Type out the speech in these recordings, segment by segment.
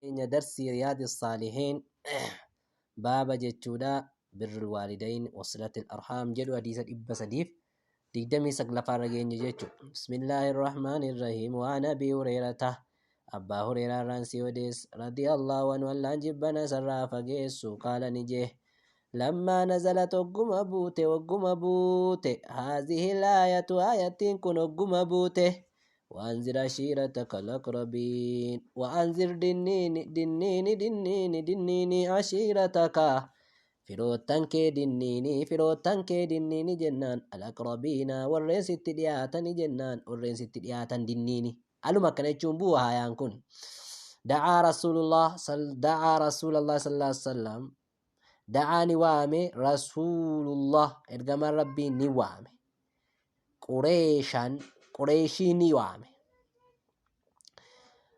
Keenya darsii Riyaadi Saalihiin baaba jechuudha birrul waalidayn wasilatil arhaam jedhu hadiisa 329ffaarra geenye jechuudha. Bismillaahi irrahmaani irrahiim. Waan Abii Hureerata, Abbaa Hureeraa irraan si odeessa, radiyallahu anhu, Allaan jibbana isarraa fageessu, qaala, ni jee, lammaa nazalat, ogguma buute, ogguma buute, haazihi laayatu, aayattiin kun ogguma buute, وأنذر عشيرتك الأقربين، وأنذر dinniini dinniini dinniini dinniini عشيرتك firoottan kee dinniini, firoottan kee dinniini jennaan, الأقربين warreen sitti dhiyaatani jennaan, warreen sitti dhiyaatan dinniini. Aluma akkana jechuun bu'u haayaan kun, دعا رسول الله دعا رسول الله صلى الله عليه وسلم، دعا ni waame، رسول الله ergamaan Rabbii ni waame، قريشا Qureeshii ni waame.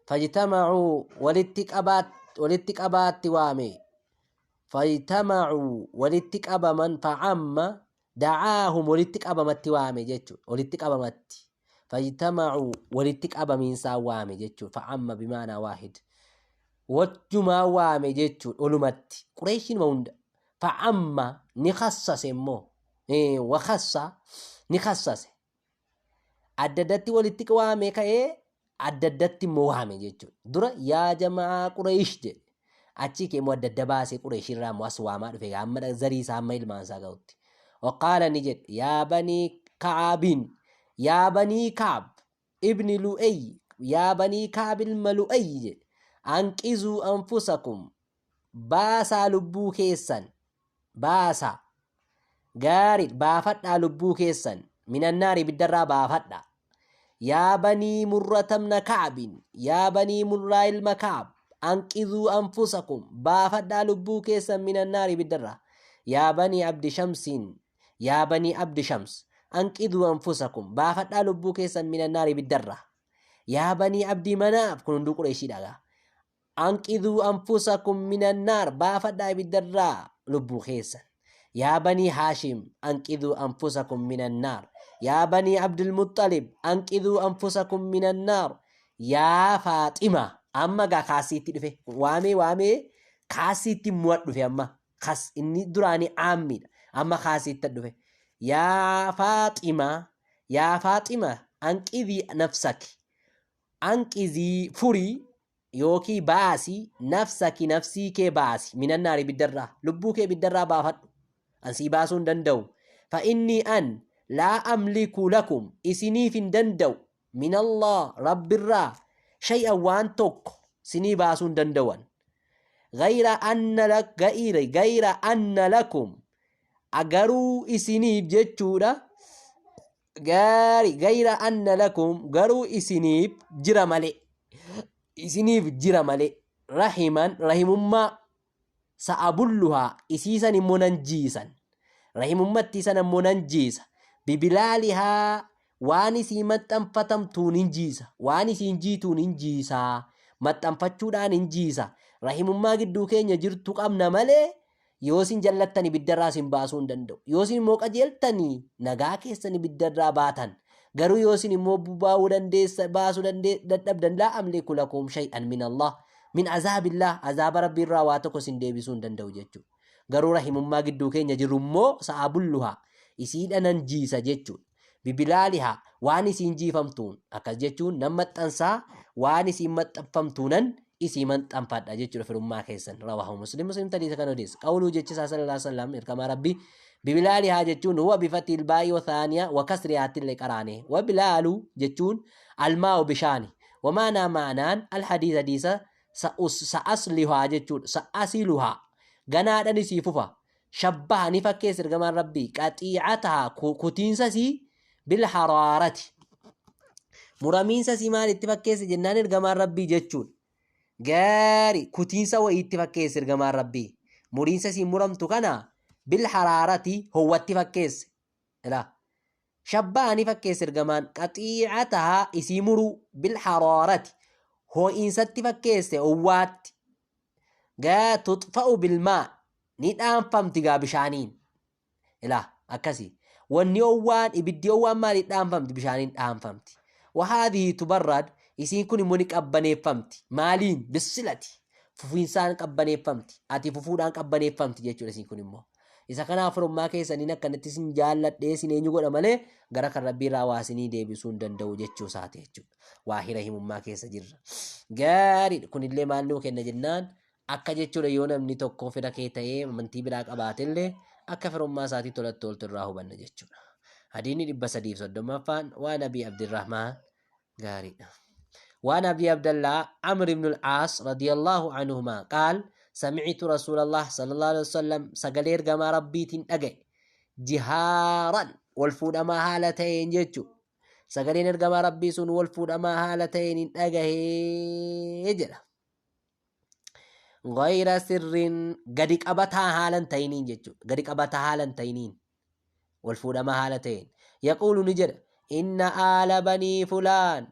فاجتمعوا walitti qabaatti waame. فاجتمعوا walitti qabaman. فعم دعاهم walitti qabamatti waame jechuudha, walitti qabamatti. فاجتمعوا walitti qabamiinsaa waame jechuudha. فعم بمعنى واحد wajjumaa waame jechuudha, olumatti Qureeshiin hunda. فعم ni khassase immoo, وخص ni khassase, adda addatti walitti waame ka'ee adda addatti immoo waame jechuudha. Dura yaa jamaa Qureesh jedhe, achii kee immoo adda adda baasee Qureesh irraa immoo as waamaa dhufe amma zarii isaa amma ilmaan isaa ga'utti. وقال ni jedhe, يا بني كعب، يا بني كعب ابن لؤي، يا بني كعب ilma Lu'ay jedhe, أنقذوا أنفسكم baasaa lubbuu keessan, baasaa gaarii baafadhaa lubbuu keessan, من النار ibiddarraa baafadhaa. يا بني مرة بن كعب، يا بني Murraa ilma Kacab, أنقذوا أنفسكم baafadhaa lubbuu keessan, من النار ibiddarraa. يا بني عبد شمس، يا بني عبد شمس، أنقذوا أنفسكم baafadhaa lubbuu keessan, من النار ibiddarraa. يا بني عبد مناف, kun hunduu Qureeshiidha, أنقذوا أنفسكم من النار baafadhaa ibiddarraa lubbuu keessan. يا بني هاشم، أنقذوا أنفسكم من النار. يا بني عبد المطلب، أنقذوا أنفسكم من النار. يا فاطمة, amma gaa kaasiitti dhufe, waamee waamee kaasiitti mu'at dhufe. Amma kas inni duraanii aammiidha, amma kaasiitti dhufe. يا فاطمة، يا فاطمة، أنقذي نفسك، أنقذي furii yookii baasi, نفسك nafsii kee baasi, من النار ibiddarraa, lubbuu kee ibiddarraa baafadhu, ansii baasuu hin danda'u. فإني an لا أملك لكم isiniif hin danda'u, من الله Rabbirraa, شيئا waan tokko sinii baasuu hin danda'an. غير أن لك غير غير أن لكم garuu isiniif jechuudha gaari, غير أن لكم garuu isiniif jira malee, isiniif jira malee, رحما rahimummaa, سأبلها isiisan immoo nan jiisan, rahimummatti san immoo nan jiisa, ببلالها waan isii maxxanfatamtuun hin jiisa, waan isiin jiituun hin jiisaa, maxxanfachuudhaan hin jiisa. Rahimummaa gidduu keenya jirtu qabna malee yoo isin jallattan ibiddarraa isin baasuu hin danda'u. Yoo isin immoo qajeeltanii nagaa keessan ibiddarraa baatan. Garuu yoo isin immoo baa'uu dandeessa baasuu dadhabdan, لا أملك لكم شيئا من الله من عذاب الله azaaba Rabbii irraa waa tokko isin deebisuu hin danda'u jechuudha. Garuu rahimummaa gidduu keenya jiru immoo سأبلها isiidha nan jiisa jechuudha. ببلالها waan isiin jiifamtuun, akkas jechuun nan maxxansaa, waan isiin maxxanfamtuunan isii maxxanfadha jechuudha firummaa keessan. رواه مسلم, Muslim hadiisa kan odeessa. قوله jechisaa صلى الله عليه وسلم ergamaa Rabbii, ببلالها jechuun هو بفتح الباء وثانية وكسرها illee qaraane. وبلال jechuun الماء bishaani. ومعنى ma'anaan الحديث hadiisa سأصلها jechuudha, سأصلها ganaadhan isii fufa. شبه ni fakkeessa ergamaan Rabbii, قطيعتها kutiinsa isii, بالحرارة muramiinsa isii maal itti fakkeesse jennaan ergamaan Rabbii jechuudha gaari kutiinsa wayii itti fakkeesse ergamaan Rabbii, muriinsa isii muramtu kana, بالحرارة howwatti fakkeesse. Ilaa, شبه ni fakkeesse ergamaan, قطيعتها isii muruu, بالحرارة ho'iinsatti fakkeesse, owwaatti gaa. تطفأ بالماء ni dhaanfamti gaa bishaaniin. Ilaa, akkasii wanni owwaan, ibiddi owwaan maaliin dhaanfamti? Bishaaniin dhaanfamti. وهذه تبرد isiin kun immoo ni qabbaneeffamti. Maaliin? بالصلة. Fufiinsaan qabbaneeffamti. Ati fufuudhaan qabbaneeffamti jechuudha isiin kun immoo. Isa kanaaf firummaa keessaniin akkanatti isin jaalladhee isin eenyu godha malee gara kan Rabbii irraa waa isinii deebisuu hin danda'u jechuu isaati jechuudha. Waa hira himummaa keessa jirra. Gaariidha. Kunillee maal nuu kenna jennaan akka jechuudha yoo namni tokko fira kee ta'ee amantii biraa qabaatellee akka firummaa isaatii tolatti ooltu irraa hubanna jechuudha. Hadiinni 330ffaan waan Abii Abdirrahmaan gaariidha. وعن أبي عبد الله عمرو بن العاص رضي الله عنهما قال سمعت رسول الله صلى الله عليه وسلم سقلير قما ربي تنأجي جهارا والفود ما هالتين جتشو سقلين ergamaa rabbii sun wal fuudhamaa haala ta'een hin dhagahee jedha. Gayra sirrin gadi qabataa haala hin ta'iniin jechuudha. Gadi qabataa haala hin ta'iniin wal fuudhamaa haala ta'een. Yaquulu ni jedha inna aala banii fulaan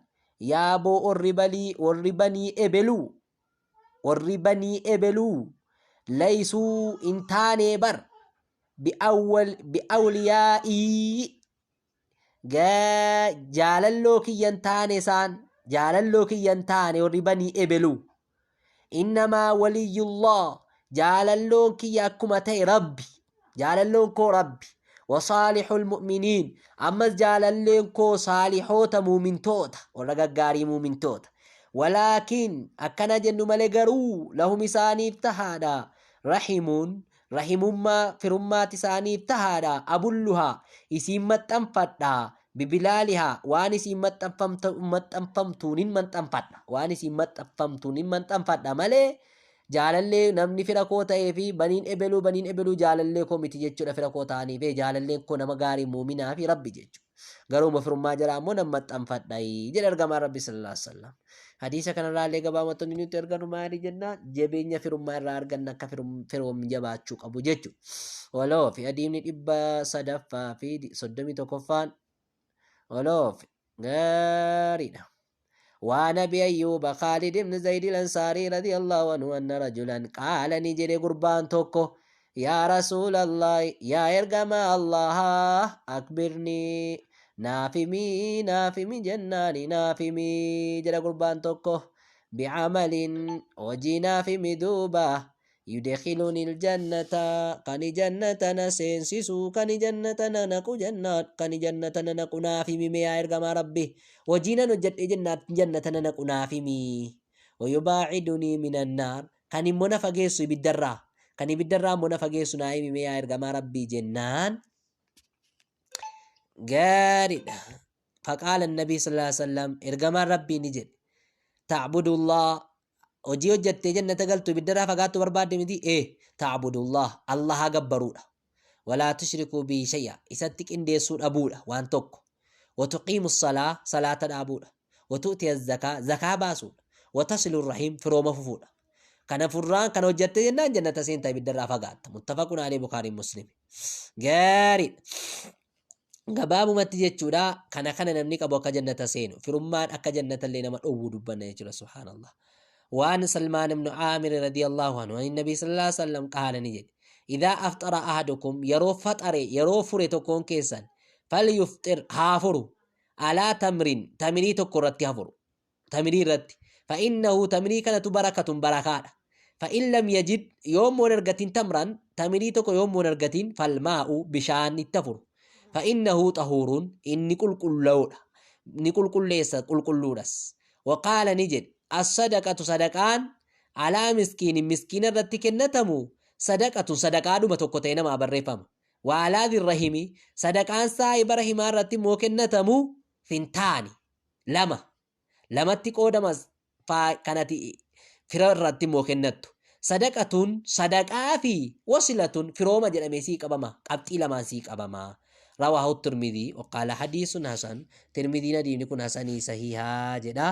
yaaboo orri balii warri banii ebeluu warri banii ebeluu laysuu hin taanee bar bi'awwal bi'awliyaa'ii Jaalalloo kiyya hin taane isaan jaalalloo kiyya hin taane warri banii ebelu innamaa waliyyullah jaalalloon kiyya akkuma ta'e rabbi jaalalloon koo rabbi wasaalihul mu'miniin ammas jaalalleen koo saalihoota muumintoota warra gaggaarii muumintoota walaakin akkana jennu malee garuu lahum isaaniif tahaadha rahimuun Rahimummaa, firummaati isaaniif tahaadha, abulluhaa, isiin maxxanfadha, bibilaalihaa, waan isiin maxxanfamtuunin maxxanfadha, waan isiin maxxanfamtuunin maxxanfadha malee jaalallee namni fira koo ta'ee fi baniin ebeluu baniin ebeluu jaalallee koo miti jechuudha fira koo ta'aniif jaalalleen koo nama gaarii muuminaa fi rabbi jechuudha. Garuu firummaa jalaa immoo nan maxxanfadha jedha ergamaan rabbi sallallahu alaihi wasallam. Hadiisa kanarraa illee gabaabumatti wanti nuti argannu maali jennaan jabeenya firummaa irraa arganna akka firoomni jabaachuu qabu jechuudha. Waloo fi hadiifni 331ffaan waloo fi gaariidha. وعن أبي أيوب خالد بن زيد الأنصاري رضي الله عنه أن رجلا قال نجري قربان توكو يا رسول الله يا إرقم الله أكبرني Naaf himi, naaf himi jennaani naaf himi jedha gurbaan tokko. Bicamalin hojii naaf himi duuba yudkhiluni aljannata kani jannata na seensisu kani jannata na naqu jennaan kani jannata na naqu naaf himi mee yaa ergamaa rabbi hojii nan hojjedhe jennaan jannata na naqu naaf himi wayubaacidunii minan naar kan immoo na fageessu ibiddarraa kan ibiddarraa immoo na fageessu naa himi mee yaa ergamaa rabbii jennaan Gaariidha. Faqaala nabii sallallahu alaihi wasallam ergamaan rabbii ni jedhe. Ta'budullah hojii hojjattee jannata galtu ibiddarraa fagaattu barbaadde miti ee ta'budullah Allaha gabbaruudha. Walaa tushrikuu bihi shay'a isatti qindeessuu dhabuudha waan tokko. Watuqiimu salaa salaata dhaabuudha. Watu'tiya zakaa zakaa baasuudha. Watasilu rahiim firooma fufuudha. Kana furraan kana hojjattee jennaan jannata seenta ibiddarraa fagaatta. Muttafaqun alayhi Bukhaarii Muslim. Gaariidha. Gabaabumatti jechuudha kana kana namni qabu akka jannata seenu firummaan akka jannata illee nama dhowwu dubbanna jechuudha subhaanallah. Waan Salmaan ibn Aamir radiyallahu anhu ani nabii sallallahu alaihi wasallam qaala ni jedhe. Idaa afxara ahadukum yeroo faxare yeroo fure tokkoon keessan falyufxir haa furu alaa tamrin tamirii tokko irratti haa furu. Tamirii irratti fa'innahu tamirii kanatu barakatun barakaadha. Fa'in lam yajid yoommoo hin argatin tamran tamirii tokko yoommoo hin argatin falmaa'u bishaan itti hafuru. Fa'innahu xahuurun inni qulqullaa'uudha. Ni qulqulleessa qulqulluudhas. Waqaala ni jedhe as-sadaqatu sadaqaan alaa miskiinin miskiina irratti kennatamu sadaqatun sadaqaadhuma tokko ta'e namaa barreeffama. Wa alaa dhirrahimi sadaqaan saahiba rahimaa irratti immoo kennatamu fintaani lama lamatti qoodama faa kan ati fira irratti immoo kennattu. Sadaqatun sadaqaa fi wasilatun firooma jedhamee sii qabama qabxii lamaan sii qabama. Rawaahu Tirmidii waqaala hadiisun hasan Tirmidiin hadiifni kun hasanii sahihaa jedha.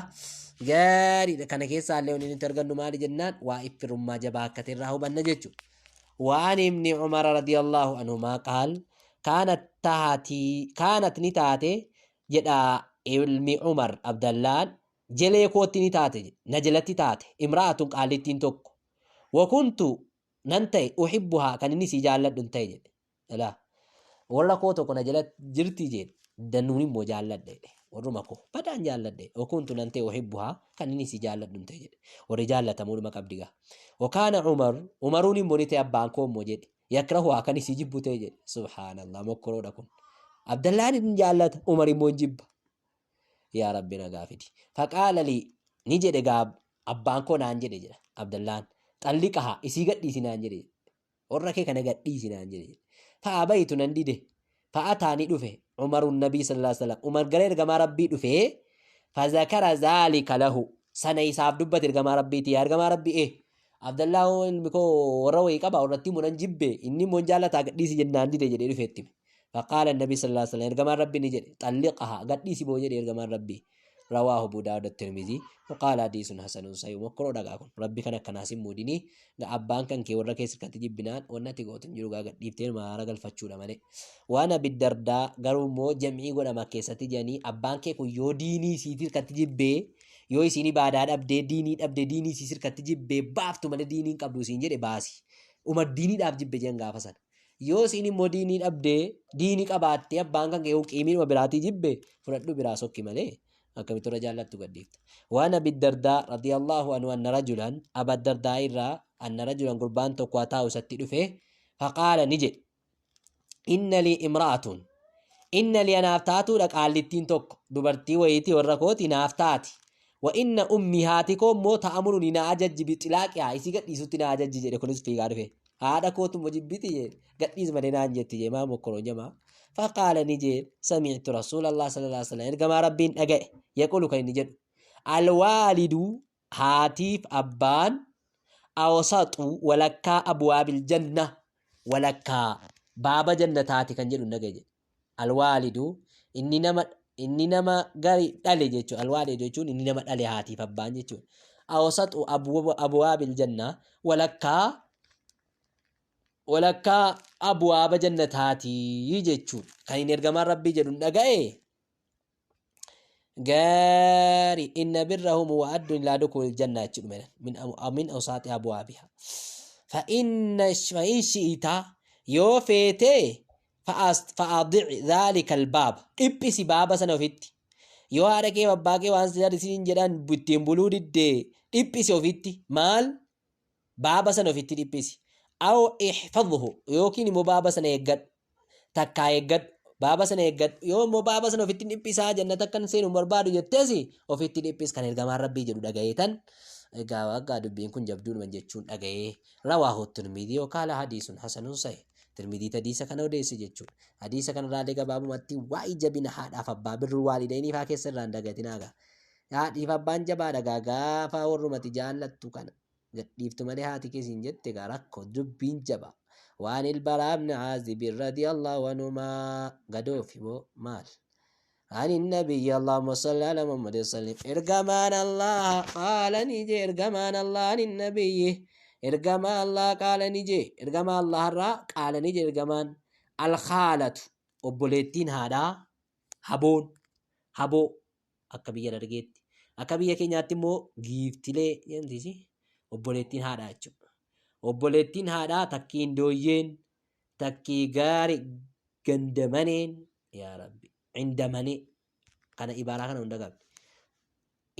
Gaariidha kana keessaa illee wanni nuti argannu maali jennaan waa firummaa jabaa akka ta'e irraa hubanna jechuudha. وعن ابن عمر رضي الله عنهما قال كانت تاتي كانت نتاتي jedha ilmi Umar Abdallaan jelee kootti ni taate jedhe na jalatti taate imra'atun qaallittiin tokko wa kuntu nan ta'e uhibbuhaa kan inni sii jaalladhu hin ta'e jedhe ilaa warra koo tokko na jala jirti jedhe danuun immoo jaalladha jedhe. Warruma koo badaan jaalladhe. Wakuntu nan ta'e uhibbuhaa kan inni isii jaalladhu hin ta'e jedhe. Warri jaallatamuudhuma qabdi gaa. Wakaana Umar Umaruun immoo ni ta'e abbaan koo immoo jedhe. Yakrahuhaa kan isii jibbu ta'e jedhe. Subhaanallah mokkoroodha kun. Abdallaan hin jaallata Umar immoo hin jibba. Yaa Rabbi nagaa fidi. Faqaala lii ni jedhe gaa abbaan koo naan jedhe jedha Abdallaan. Xalliqaha isii gadhiisi naan jedhe. Warra kee kana gadhiisi naan jedhe. Fa'abaytu nan dide. Fa'ataa ni dhufe Umarun Nabii sallallahu alaihi wasallam. Umar gara ergamaa Rabbii dhufee fazakara zaalika lahu. Sana isaaf dubbate ergamaa Rabbiiti. Yaa ergamaa Rabbii Abdallaa ilmi koo warra wayii qaba warratti immoo nan jibbe inni immoo jaalataa gadhiisi jennaan dide jedhee dhufee itti hime. Faqaala Nabii sallallahu alaihi wasallam ergamaan Rabbii ni jedhe xalliqaha gadhiisi boo jedhe ergamaan Rabbii. Rawaahu Abu Daawud at-Tirmidhi waqaala hadiisun hasanun sahih mokkoroo dhagaa kun Rabbi kan akkanaa sin muudinii ga abbaan kan kee warra kee sirkatti jibbinaan wanni ati gootu hin jiru gaa gadhiiftee maara galfachuudha malee. Waan Abi Dardaa garuu immoo jam'ii godhama keessatti jedhanii abbaan kee kun yoo diinii isiitii hirkatti jibbee yoo isiin ibaadaa dhabdee diinii dhabdee diinii isii sirkatti jibbee baaftu malee diinii hin qabdu isiin jedhe baasi. Umar diiniidhaaf jibbe jedhan gaafa sana. Yoo isiin immoo diinii dhabdee diinii qabaattee abbaan kan kee qiimiidhuma biraatii jibbe fudhadhu biraa sokki malee akkamitti irra jaallattu gadhiifta. Waan Abi Dardaa radiyallahu anhu anna rajulan Aba Dardaa irraa anna rajulan gurbaan tokko haa taa'u isatti dhufe faqaala ni jedhe. Inna lii imra'atun. Inna lii anaaf taatuudha qaallittiin tokko dubartii wayiitii warra kooti naaf taati. Wa inna ummi haati koo immoo ta'amuruni na ajajji bixilaaqihaa isii gadhiisutti na ajajji jedhe kunis fiigaa dhufe. Haadha kootu immoo jibbiti jee gadhiis malee naan jetti jee maa mokkoroo jamaa. Faqaala ni jee sami'tu rasuulallah sallallahu alaihi wasallam ergamaa rabbiin dhaga'e yaqulu kan inni jedhu. Alwaalidu haatiif abbaan awsaxu walakkaa abwaabil janna walakkaa baaba jannataati kan jedhu dhagaye jedhe. Alwaalidu inni nama inni nama gari dhale jechuudha. Alwaalidu jechuun inni nama dhale haatiif abbaan jechuudha. Awsaxu abwaabil janna walakkaa walakkaa abwaaba jannataati jechuudha. Kan inni ergamaan rabbii jedhu dhaga'e gaari inna birrahum wa addun ilaa dukuul janna jechuudha dhume min awsaaxi abwaabiha. Fa inna fa in shi'ita yoo feete fa'adic dhaalika albaaba dhiphisi baaba sana ofitti yoo haadha kee abbaa kee waan isiin jedhan ittiin buluu diddee dhiphisi ofitti maal baaba sana ofitti dhiphisi aw ihfadhu yookiin immoo baaba sana eeggadhu takkaa eeggadhu baaba sana eeggadhu yoo immoo baaba sana ofitti dhiphisaa jannata akkan seenu barbaadu jettees ofitti dhiphis kan ergamaan rabbii jedhu dhagayeetan egaa waggaa dubbiin kun jabduudhuma jechuun dhagayee rawaahu tirmidii yookaan hadiisun hasanun sahih Tirmidii hadiisa kana odeesse jechuudha. Hadiisa kanarraallee gabaabumatti waa'ee jabina haadhaaf abbaa birrul waalidaynii faa keessa irraan dagatinaa gaa. Haadhiif abbaan jabaadha gaa gaafa warrumati jaallattu kana gadhiiftu malee haati kee siin jette gaa rakkoo dubbiin jaba. Waan ilbaraa ibn Aazibin radiyallahu anhumaa gadoofi moo maal? عن النبي اللهم صل على محمد وسلم إرجمان الله قال نجي إرجمان الله عن النبي إرجمان الله قال نجي إرجمان الله را قال نجي إرجمان الخالة obboleettiin haadhaa haboon haboo akka biyya dargeetti akka biyya keenyaatti immoo giiftilee jedhamtiisi obboleettiin haadhaa jechuudha. Obboleettiin haadhaa takkiin dooyyeen takkii gaari gandamaneen yaa rabbi indamanee kana ibaaraa kana hunda qabdi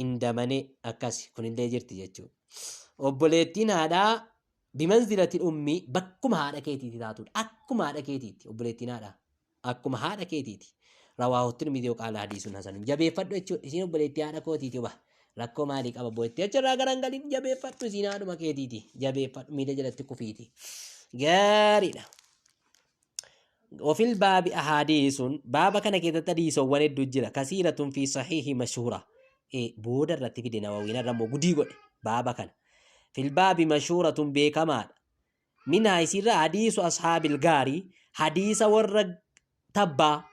indamanee akkasi kunillee jirti jechuudha. Obboleettiin haadhaa bimanzilatil ummii bakkuma haadha keetiiti taatudha. Akkuma haadha keetiiti obboleettiin haadhaa akkuma haadha keetiiti. Rawaahu Tirmidii qaala hadiisun hasanun jabeeffadhu jechuudha. Isiin obboleettii haadha kootiiti uba rakkoo maalii qaba boo'etti achirraa garan galin jabeeffadhu isiin haadhuma keetiiti jabeeffadhu miila jalatti kufiiti. Gaariidha. Wafil baabi ahaadiisun baaba kana keessatti hadiisowwan hedduu jira. Kasiiratun fi sahiihi mashhuura. Booda irratti fide Nawawiin irra immoo gudii godhe baaba kana. Fil baabi mashhuuratun beekamaadha. Minhaa isiirra hadiisu ashaabil gaarii hadiisa warra tabbaa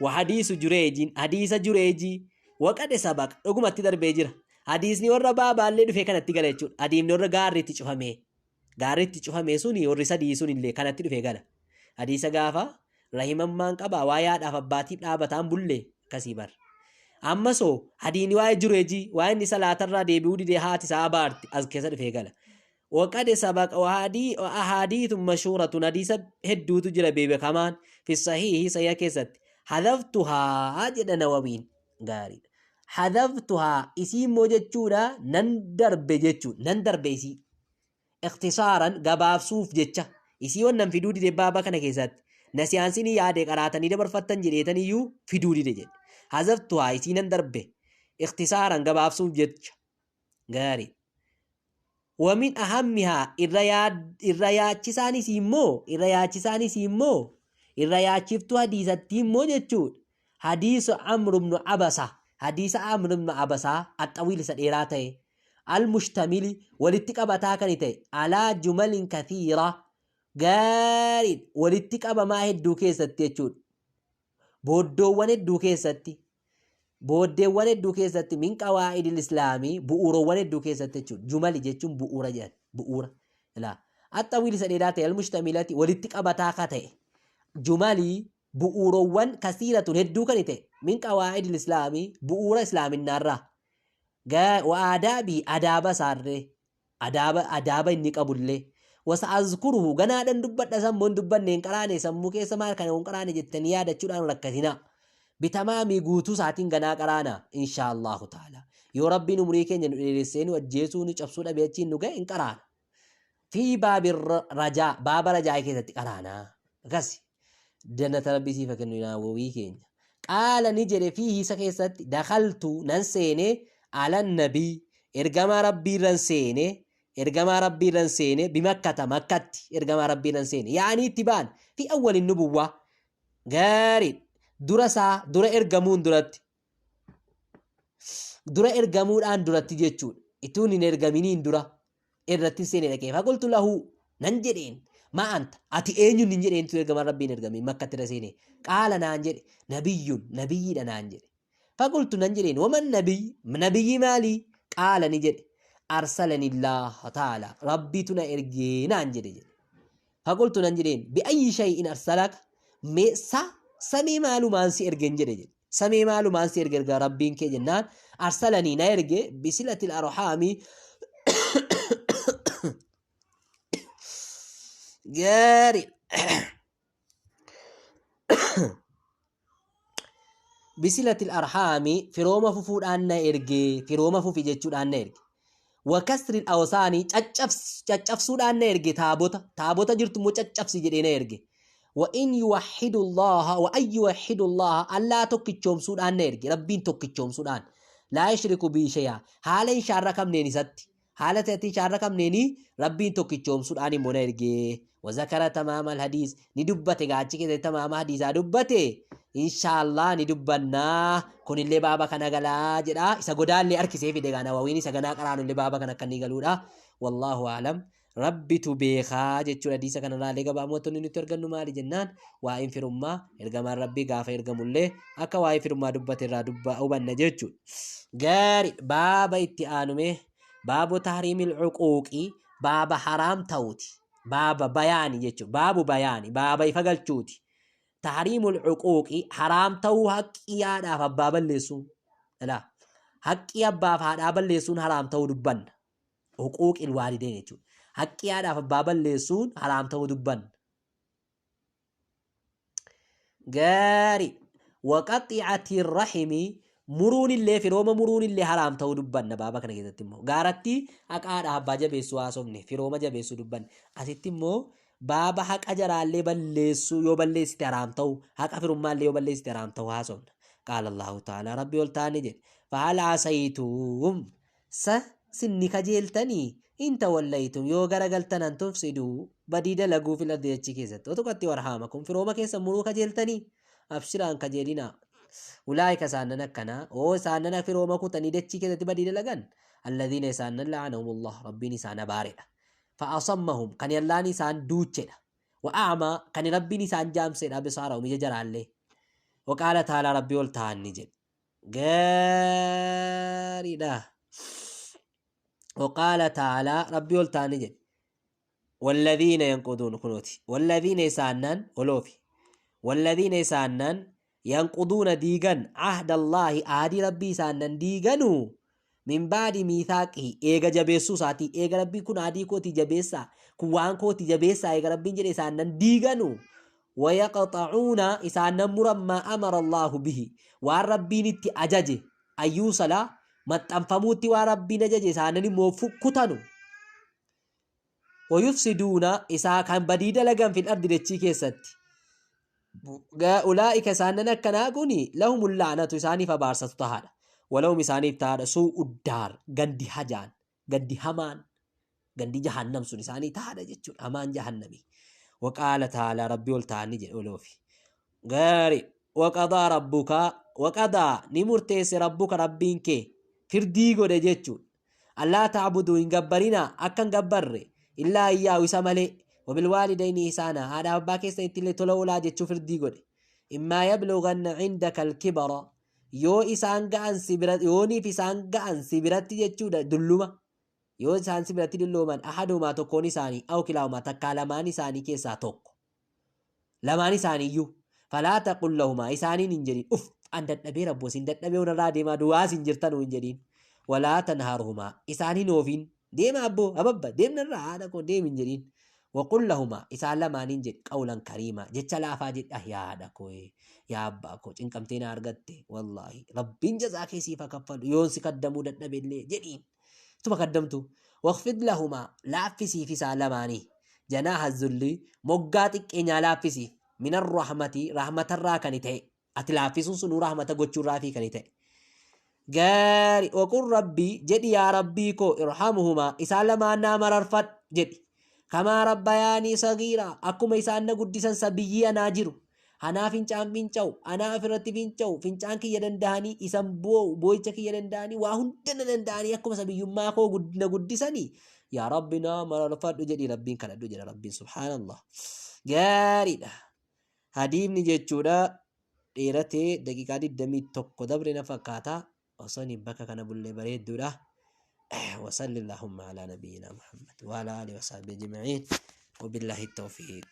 wa hadiisu jureejiin hadiisa jureejii waqade sabaqa dhugumatti darbee jira. Hadiisni warra baabaallee dhufee kanatti gala jechuudha. Hadiifni warra gaarriitti cufamee. Gaarri itti cufame suni warri sadii sun illee kanatti dhufe gala. Hadiisa gaafa rahimammaan qaba waa'ee haadhaaf abbaatiif dhaabataan bulle akkasii bar. Amma soo hadiini waa'ee jureejii waa'ee inni salaatarraa deebi'uu didee haati isaa abaarti as keessa dhufee gala. Waqade sabaqa ahaadiithun mashhuuratun hadiisa hedduutu jira beekamaan fi sahiihi sahiha keessatti. Hadaftuhaa jedha Nawawiin. Gaariidha. Hadaftuhaa isii immoo jechuudha nan darbe jechuudha. Nan darbe isii. Ikhtisaaran gabaabsuuf jecha. Isii wannan fiduu dide baaba kana keessatti. Nasiyaansinii yaade qaraatanii dabarfattan jedheetaniyyuu fiduu dide jedhe. Hazaftuhaa isii nan darbe. Ikhtisaaran gabaabsuuf jecha. Gaarii. Wamin ahammihaa irra irra yaachisaan isii immoo irra yaachisaan isii immoo irra yaachiftuu hadiisattii immoo jechuudha. Hadiisu Amr ibn Abasa hadiisa Amr ibn Abasaa axxawiil isa dheeraa ta'e al-mushtamili walitti qabataa kan ta'e alaa jumalin kathiira gaariidha walitti qabamaa hedduu keessatti jechuudha. Booddoowwan hedduu keessatti booddeewwan hedduu keessatti min qawaa'idil islaamii bu'uuroowwan hedduu keessatti jechuudha. Jumali jechuun bu'uura jedhan bu'uura. Ilaa axxawiil isa dheeraa ta'e al-mushtamilati walitti qabataa ka ta'e jumalii bu'uuroowwan kasiiratun hedduu kan ta'e min qawaa'idil islaamii bu'uura islaaminnaarraa wa aadaabii adaaba isaarree adaaba adaaba inni qabullee wasa azkuruhu ganaadhan dubbadha sammuu hin dubbanne hin qaraane sammuu keessa maal kana hin qaraane jettanii yaadachuudhaan rakkatinaa bitamaamii guutuu isaatiin ganaa qaraana inshaa Allahu ta'ala yoo rabbiin umurii keenya nu dheeressee nu ajjeesuu nu cabsuu dhabee achiin nu ga'e hin qaraana fi baabi rajaa baaba rajaa keessatti qaraana akkasi jannata rabbii siif haa kennu naawwawii keenya qaala ni jedhe fiihi isa keessatti dakaltu nan seene ala nabii ergamaa rabbii irran seene ergamaa rabbii irran seene bimakkata makkatti ergamaa rabbii irran seene yaanii itti ba'an fi awwalin nubuwwaa gaarii dura isaa dura ergamuun duratti dura ergamuudhaan duratti jechuudha. Ituun hin ergaminiin dura irratti seene dhaqee faqultu lahu nan jedheen maa anta ati eenyuun hin jedheen tu ergamaan rabbiin ergame makkatti irra seene qaala naan jedhe nabiyyun nabiyyiidha naan jedhe faqultu nan jedheen waman nabiy nabiyyi maalii qaala ni jedhe arsalanillah ta'ala rabbiitu na ergee naan jedhe jedhe Faqultu nan jedheen bi'ayyi shay'in arsalaka mee sa samii maalumaan si ergen jedhe jedhe samii maalumaan si erge erga rabbiin kee jennaan arsalanii na erge bisilatil arhaami gaari bisilatil arhaami firooma fufuudhaan na erge firooma fufi jechuudhaan na erge wakasril awsaanii caccabsuudhaan na erge taabota taabota jirtu immoo caccabsi jedhee na erge wa in yuwahhidu allaha wa an yuwahhidu allaha allaa tokkichoomsuudhaan na erge rabbiin tokkichoomsuudhaan laa yushriku bii shay'a haala hin shaarrakamneen isatti Haala ta'etti hin shaarrakamneeni Rabbiin tokkichoomsuudhaan immoo na erge. Wazakara tamaama alhadiis ni dubbate gaa achi keessatti tamaama hadiisaa dubbate. Inshaallah ni dubbannaa kunillee baaba kana galaa jedha. Isa godaallee harkisee fide gaa Nawawiin isa ganaa qaraanullee baaba kana akka inni galuudha. Wallaahu aalam. Rabbitu beekaa jechuudha. Hadiisa kanarraallee gabaabumatti wanni nuti argannu maali jennaan waa'een firummaa ergamaan Rabbii gaafa ergamullee akka waa'ee firummaa dubbate irraa dubba hubanna jechuudha. Gaari baaba itti aanume baabu tahriimil cuquuqi baaba haraam ta'uti baaba bayaani jechuudha. Baabu bayaani baaba ifa galchuuti. Tahriimul cuquuqi haraam ta'uu haqqii haadhaaf abbaa balleessuun. Ilaa haqqii abbaaf haadhaa balleessuun haraam ta'uu dubbanna. Huquuqil waalidayn jechuudha. Haqqii haadhaaf abbaa balleessuun haraam ta'uu dubbanna. Gaarii. Waqaxi'ati rahimi muruun illee firooma muruun illee haraam ta'uu dubbanna baaba kana keessatti immoo. Gaaratti haqa haadhaaf abbaa jabeessuu haasofne firooma jabeessuu dubbanne. Asitti immoo baaba haqa jaraallee balleessuu yoo balleessite haraam ta'uu haqa firummaallee yoo balleessite haraam ta'uu haasofna. Qaala Allahu ta'ala rabbi ol ta'ani jedhe. Fahal asaytum Sa sin ni kajeeltanii? In tawallaytum yoo gara galtan an tufsiduu badii dalaguu fil ardi dachii keessatti wa tuqaxxi'u arhaamakum firooma keessan muruu kajeeltanii? Abshiraa hin kajeelinaa. Ulaa'ika isaannan akkanaa oo isaannan firooma kutanii dachii keessatti badii dalagan alladhiina isaannan la'anahumullah rabbiin isaan abaaredha. Fa'asammahum kan Allaan isaan duuchedha. Wa a'maa kan Rabbiin isaan jaamsedha absaarahum ija jaraallee. Wa qaala ta'aalaa Rabbii ol ta'an ni jedhe. Gaariidha. Waqaala ta'aalaa rabbii ol ta'anii jedhe. Walladhiina yanquduun kunooti. Walladhiina isaannan oloofi. Walladhiina isaannan yanquduuna diigan ahda Allaahi aadii rabbii isaannan diiganu min baadi miithaaqihi eega jabeessuu isaatii eega rabbiin kun aadii kootii jabeessaa kun waan kootii jabeessaa eega rabbiin jedhe isaannan diiganu. Wayaqxacuuna isaan nan muran maa amara Allaahu bihi waan Rabbiin itti ajaje ayyuusala maxxanfamuutti waan Rabbiin ajaje isaanan immoo kutanu. Wayufsiduuna isaa kan badii dalagan fil ardi dachii keessatti. Ulaa'ika isaanan akkanaa kuni lahumul la'natu isaaniif abaarsatu tahaadha. Walahum isaaniif tahaadha suu'uddaar gandi hajaan gandi hamaan gandi jahannam sun isaanii tahaadha jechuudha hamaan jahannami. Waqaala ta'aalaa rabbi ol ta'an ni jedhe oloofi. Gaari waqadaa rabbuka waqadaa ni murteesse rabbuka rabbiin kee firdii godhe jechuudha. Allaa ta'buduu hin gabbarinaa akka hin gabbarre illaa iyyaahu isa malee wabilwaalidayni ihsaanaa haadhaaf abbaa keessanitti illee tola oolaa jechuu firdii godhe. Immaa yablughanna indaka alkibara yoo isaan ga'an si bira yooniif isaan ga'an si biratti jechuudha dulluma yoo isaan si biratti dullooman ahadumaa tokkoon isaanii aw kilaahumaa takkaa lamaan isaanii keessaa tokko lamaan isaaniiyyuu falaa taqul lahumaa isaaniin hin jedhin uf an dadhabee rabboo isin dadhabee onarraa deemaa du'aas hin jirtanuu hin jedhin walaa tanhaarhumaa isaan hin oofin deema abboo ababba deemnarraa haadha koo deem hin jedhin waqul lahumaa isaan lamaaniin jedhi qawlan kariimaa jecha laafaa jedhi ah yaa haadha koo yaa abbaa koo cinqamtee na argatte wallaahi rabbiin jazaa kee siif haa kaffalu yoon si kaddamuu dadhabellee jedhiin Tuma kaddamtu. Waqfid lahumaa laaffisiif isaan lamaanii. Janaaha zulli moggaa xiqqeenyaa laaffisiif. Minan rahmati rahmatarraa kani ta'e. Ati laaffisuun sunuu rahmata gochuurraafii kani ta'e. Gaari waqul rabbii jedhi yaa rabbii koo irhamuhumaa isaan lamaan naa mararfadhu jedhi. Kamaa rabbayaanii sagiiraa akkuma isaan na guddisan sabiyyii anaa jiru. Anaa fincaan finca'u, anaa ofirratti finca'u, fincaan kiyya danda'anii, isan boo'u, boo'icha kiyya danda'anii, waa hunda na danda'anii akkuma sabiyyummaa koo na guddisanii. Yaa Rabbi naa mararfadhu jedhii Rabbiin kadhadhu jedha Rabbiin subhaanallah. Gaariidha. Hadiifni jechuudha dheeratee daqiiqaa 21 dabre na fakkaata. Osoo inni bakka kana bullee bareedduudha. وصلى اللهم على نبينا محمد وعلى آله وصحبه أجمعين وبالله التوفيق.